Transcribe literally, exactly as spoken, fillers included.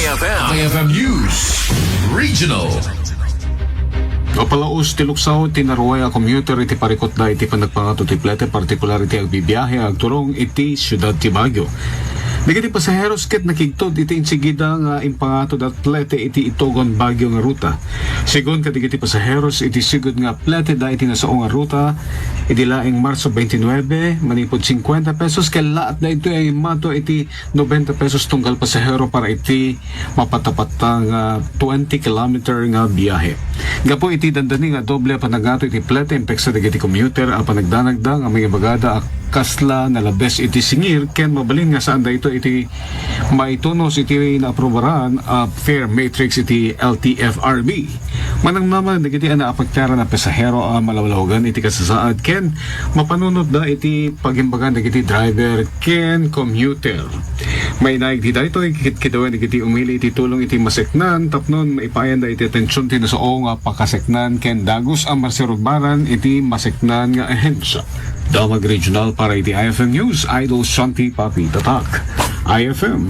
F M. I F M News Regional. Mapalaus ti luksaw ti naruay a commuter iti parikutda iti panagpangato ti plete, partikular iti agbibiahe a agturong iti siudad ti Baguio. Dagiti pasaheros ket nakigtud iti insigida nga impangato da plete iti itugon Baguio nga ruta. Segun kadagiti pasaheros, iti sigud nga plete da iti nasao nga ruta, idi laeng Marso twenty-nine, manipud fifty pesos, ket laat da itoy a immato iti noventa pesos tunggal pasahero para iti mapatapatta nga twenty kilometer nga biyahe. Gapu iti dandani nga doble a panangato iti plete, impeksa dagiti commuter a panagdanagda nga mangibagada a kasla nalabes iti singir ken mabalin nga saan daytoy iti maitunos iti naaprobaran a fare matrix iti L T F R B. Manamnama dagiti a naapaktiaran a pasahero a malawlawagan iti kasasaad ken mapanunotda iti pagimbagan dagiti driver ken commuter. Mainaig ti daytoy, kikitkidawen dagiti umili iti tulong iti maseknan tapno maipayanda iti atension ti nasao nga pakaseknan ken dagus a marsirugbaran iti maseknan nga ahensya. Damag Regional para iti I F M News, Idol Shanti Papi Tatak. I F M.